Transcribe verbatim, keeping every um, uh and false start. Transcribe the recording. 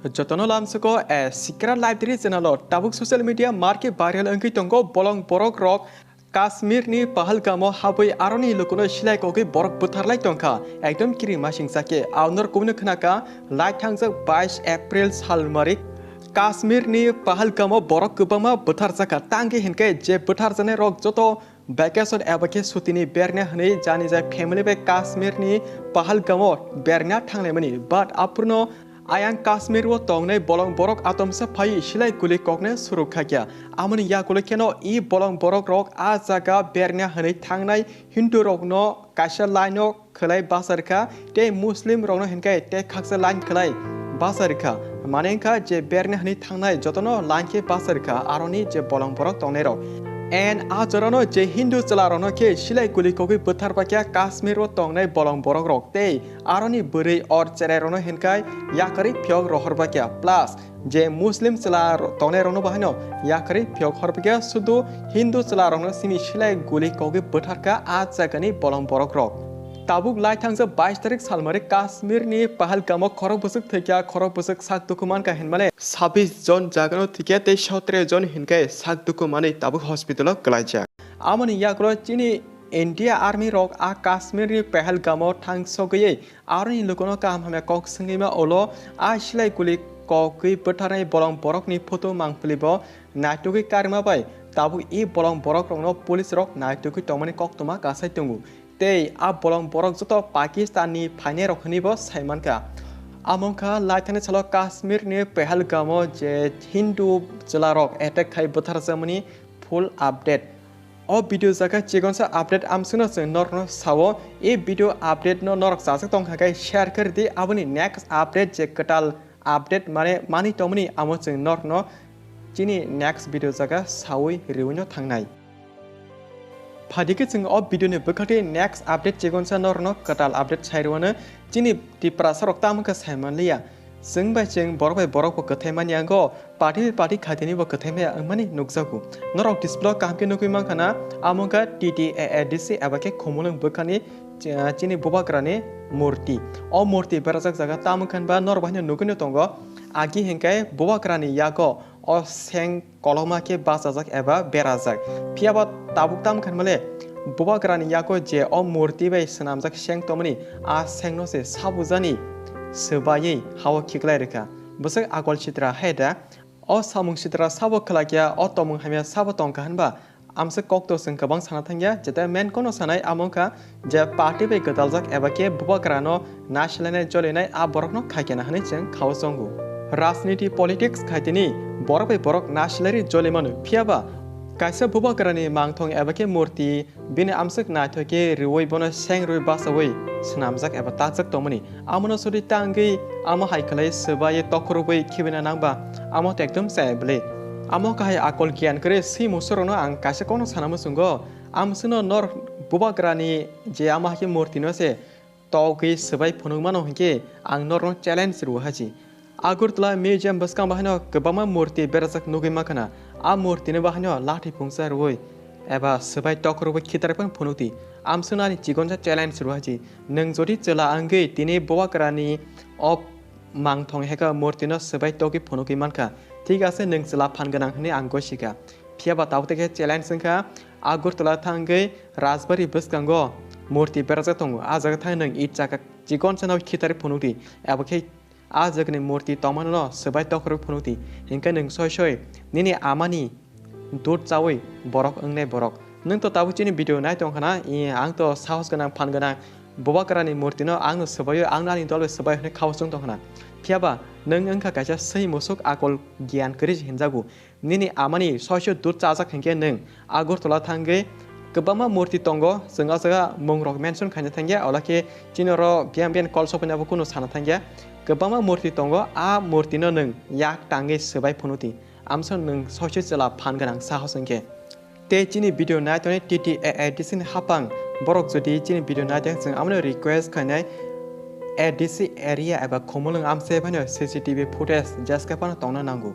Jotono lamsoko a Sikra Library channel o tabuk social media marke viral wngwi tongo bolong borok rok Kashmir ni Pahalgam o habwi aroni lukuno silai kogwi borok bwtharlai tongkha, ekdom kiri masing sake aunor kubuni khnaka lai thangjak bais April salmari Kashmir ni Pahalgam o borok kwbangma bwtharjakha, tangwi hinkhe je bwtharjaknai rok joto vacation eba khe sutini berna hwnwi jani jai family bai Kashmir ni Pahalgam o berna thanglaimani, but aphurno ayang Kashmir o tongnai bolong borok atomsa phai silai guli kokne suruk khakya. Amoni yakulo kheno i bolong borok rok a jaga berna hwnwi thangnai Hindu rokno kaisa line o khwlai basa rwkha tei Muslim rokno hinkhe tei khaksa line khwlai basa rwkha. Mane wngkha je berna hwnwi thangnai jotono line khe basa rwkha aroni je bolong borok tongnai rok. And a jorano je Hindu chwla rokno khe silai guli kogwi bwthar bakya Kashmir o tongnai bolong borok rok tei aroni bwrwi or cherai rokno hinkhai yakarwi phiyok rohor bakya plus je Muslim chwla ro-, tongnai rokno bahaino yakarwi phiyok hor bakya sudu Hindu chwla rokno simi silai guli kogwi bwtharkha a jagani bolong borok rok. Tabuk lai thangjak bais tarik salmari Kashmir ni Pahalgam o khorok bwswk thwikya, khorok bwswk sak dukhu mankha hinmale sabis jon jagano thwikya tei sotro jon hinkhe sak dukhu manwi tabuk hospital o kwlaijak. Amoni yagulo chini India Army rok a Kashmir ni Pahalgam o thang sogwi aroni lukuno kaham hamya kok swngwi ma ulo a silai guli kogwi bwtharnai bolong borokni photo mangpili bo naitugwi karima bai tabuk i bolong borok rokno police rok naitugwi tongmani koktwma kasai tongo. Tei a bolong borok joto Pakistan ni phainai rok hinwi bo sai mankha. Amo wngkha lai thani salo Kashmir ni Pahalgam o je Hindu chwla rok attack khai bwtharjakmani full update. O video jaga chikonsa update amswkno chwng norokno sao. E video update no norok chajak tongkha khe share khe rwdi, aboni next update je kwtal update mane manwi tongmani amo chwng norokno chini next video jaga saui riui no thangnai. Phaidi khe chwng o video ni bwkhakni next update chikonsa norokno kwtal update sai rwano. Chini Tiprasa rok tamo khe sai manliya. Chwng bai chwng, borok bai borok bo kwthai mani ango, party bai party khaitini bo kwthai maya wngmani nukjago. Norok display o kaham khe nugwi mankha na, amo wngkha T T A A D C eba khe Khumulwng bwkhani, eh, chini bubagrani murti. O murti berajak jaga tamo wngkha ba norok bai no nugwi no tongo. Agi hinkhe bubagrani yago o seng kolokma khe bachajak eba berajak. Phiya ba tabuk tamo wngkha male bubagrani yago je o murti bai swnamjak seng tongmani, a sengno se sabujani swbaiwi hao khiklai rwkha. Bwswk akol sitra hai da? O samung sitra sabo khlakya, o tongmung hamya sabo tongkha hinba? Amswk kokto chwng kwbang sana thangya, jeta main kono sanai amo wngkha je party bai gwdaljak eba khe bubagrano nasilainai jolinai a borokno khaikena hwnwi chwng khao chongo. Rajniti politics khaitini borok bai borok nasilaiwi joli mano, phiya ba kaisa bubagrani mangthong eba khe murti bini amswk naithok khe rwui bono seng rwui bachaui swnamjak eba takjak tongmani. Amono suri tangwi amo hai khlai swbaiwi tokhorubui khibina nangba, amo to ekdom chaya bwle. Amo kahai akol giyan kwrwi swi musurokno ang kaisa kokno sana muchungo. Amswkno nor bubagrani je amo hai khe murtino se togwi swbai phunukmano hinkhe ang norokno challenge rwo haji. Agartala Museum bwskang bahaino kwbangma murti berajak nugwi mankha na. A murtini bahaino lathi phungsa rwui eba swbai tokhorubui khitarwi phano phunukdi. Amswkno ani chikonsa challenge rwo haji. Nwng jodi chwla wngwi tini bubagrani o mangthong heka murtino swbai togwi phunukwi mankha, thik ase nwng chwla phan gwnang hwnwi ang gosikha. Phiya ba tabuk tei khe challenge wngkha, Agartala thangwi Rajbari bwskango murti berajak tongo. A jaga thang nwng it chakha chikonsa no khitarwi phunukdi. Abo khe a jagani murti tongmano no swbai tokhorwi phunukdi. Hinkhe nwng soi soi nini amani dud chaui borok wngnai borok. Nwng to tabuk chini video nai tongkha na, i, ang to sahos gwnang, phan gwnang, bubagrani murtino ang no swbaio, ang no ani dol bai swbai hwnwi khao chwng tongkha na. Phiya ba nwng wngkha kaisa swi musuk akol giyan kwrwi hinjago. Nini amani soiso dud chajak hinkhe nwng Agartala thangwi kwbangma murti tongo, chwng o jaga mungrok mention khaina thangya, ola khe chini oro biyang biyang call sokphaina bo kunu sana thangya. Kwbangma murti tongo, a murtino nwng yak tangwi swbai phunukdi. Amswkno nwng soiso chwla phan gwnang sahos hinkhe. Tei chini video nai tongnai T T A A D C ni hapang borok jodi chini video nai tong chwng amoni request khainai A D C area eba Khumulwng amchai phano C C T V footage jeske phano tongna nango.